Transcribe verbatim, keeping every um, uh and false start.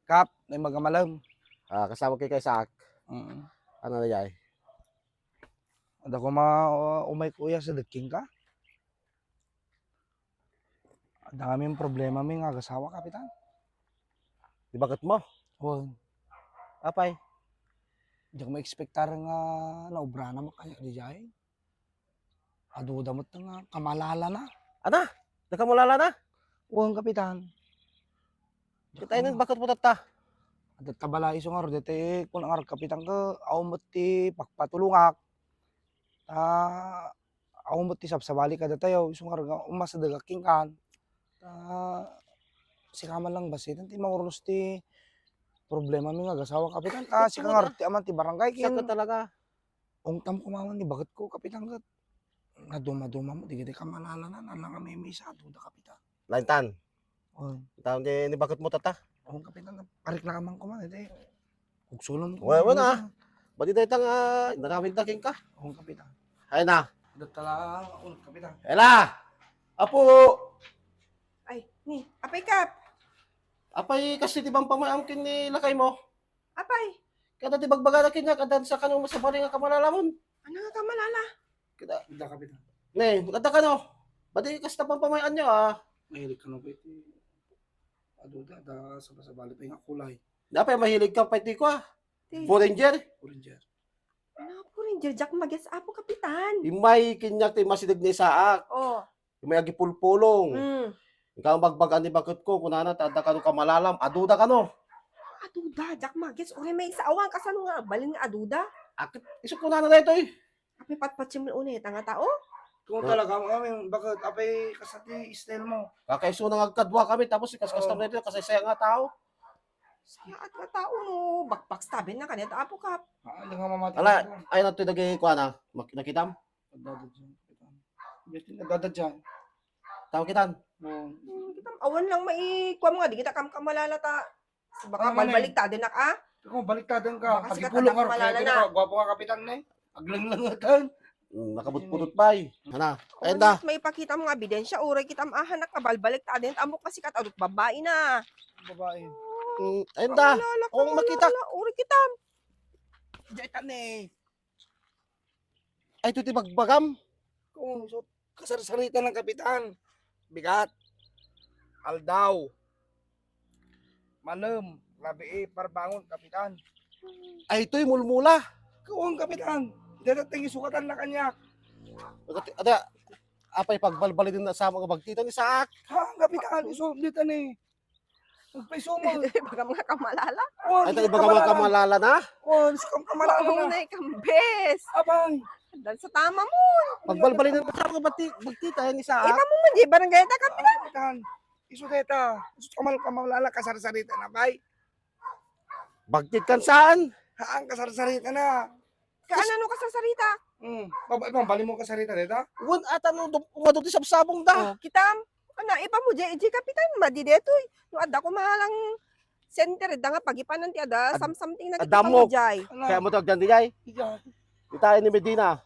Kap, nay magamalem. Ah, kasama kay kay Sak. Mm. Ano na jay? Adda koma, uh, umay kuya sa dagking ka? Adda ngamin problema mi nga agasawa, Kapitan. Di baket mo? Wen. Apay? Diak ma-expectar nga naobrana met kaniak dijay. Aduda met nga kamalala na. Ana? Nakamalala na? Wen, Kapitan. Ket ay, baket mo tatta? Adda ta bala isu ngarud, daytoy kuna ngarud, Kapitan, ket awan met ti pakpatulongak. Ta awan met ti sabsabali kadatayo, isu ngarud nga umasidegak kenkan. Ta sika man lang bassit ti maurnos ti problema mi nga agasawa, Kapitan. Ta sika ngarud ti aman ti barangay ken. Saka talaga. Ungtam koma man ni baket ko, Kapitan, ket nadumaduma met dagiti kamalala na, nalangami mi sa aduda, Kapitan. Laintan. Oy. Taon di ni baket mo tatta? Oh, Kapitan, parik na man koma, iti. Kugsulam ko. Wen, wen, ah. Bati dayta nga, naramid na kenka. Oh, Kapitan. Ay na. Datala, oh, Kapitan. Ela! Apo! Ay, ni, apay Kap? Apay, kas ti bang pamaam ken ni lakay mo? Apay? Kada ti bagbagana kaniak, adda sa kano masabali nga kamalalamon. Ano nga kamalala? Kada. Adda, Kapitan. Ne, adda kano. Bati kasta pampamayan nyo, ah. Mahilig kano ko iti. Aduda, adda sabsabali pay nga kulay. Apay mahilig ka pay ti kua? Ti. Power Ranger? Power Ranger. Ano, Power Ranger? Diak mages, Apo Kapitan. Immay kaniak ti masideg ni Saak. Oh. May agipulpulong. Mm. Ikaw, bagbagaan ni baket ko, kunana, ta adda kano kamalalam, aduda kano. Aduda, diak mages, uray may isa awan, kasano nga, balin nga aduda? Akit, isu kunana daytoy. Apay patpatsim unay, ta nga tao? Kung talaga, amin, baket, apay, kasta ti style mo. Kakaisu na nga agkadua kami, tapos ikaskasta mo daytoy, kasaysayan nga tao. Sayaat nga tao, no, bakbakstaben na kaniat, Apo Kap. Ah, ala nga mamati. Ala, ay, nato dagay kuana, mak-, nakitam? Nagdadadyan, Kapitan. Bitin, nagdadadyan. Tao kitan. Oo. Hmm, kitam, awan lang maikuam nga, di kita kamkamalala ta. Baka ano man eh? Balbaliktaden nak, ah? Kung baliktaden ka, baka sikat agipulong ka, malala kaya na. Ka, gwapo nga, Kapitan, eh. Aglanglangetan. Hmm, nakabutputut pa, eh. Hana, ayan da. May pakita mo nga ebidensya, uray kitam, ah, anak, balbaliktaden, amok kasi kat adut babae na. Babae. Hmm, ayan da. Malala ka, kung makita. Malala, uray kitam. Diyan, eh. Ay, ito ti bagbagam. Kung so, kasarsarita ng kapitan, bigat, aldaw, malem, rabii, parbangon, kapitan. Ay, ito'y mulmula. Kung kapitan, dadating isukatan na kanya. Ada, apay pagbalbalin na sa mga bagtitan ni Saak. Ha, kapitan, iso, dito ni. Nagpaisumol. Ibagam nga kamalala. Oh, ay, di ibaga mga kamalala. Kamalala na? Oh, di kam-, kamalala na. Oo, na ikambes. Abay. Dan sa tama mo. Pagbalbalin na sa mga bagti-, bagtita, yan isa, ah. Iba mo man, di barangay ta, kapitan. Kapitan. Isu deta. Isu kamal-, kamalala, kasarsarita na, bay. Bagtit kan saan? Haan, kasarsarita na. Kaano no kasarsarita? Hmm. Baba-, baba-, bali mo kasarita deta? Wen, ata no, dum-, umado ti sabsabong da. Oh, kitam. Ana, ipa mo, J J Kapitan, madi detoy. No, adda ko malang center, da nga pagipanan ti ada, ah, sam-, something na adda mo, jay. Kaya mo tawag dyan, di jay? Ijay. Ita ni Medina.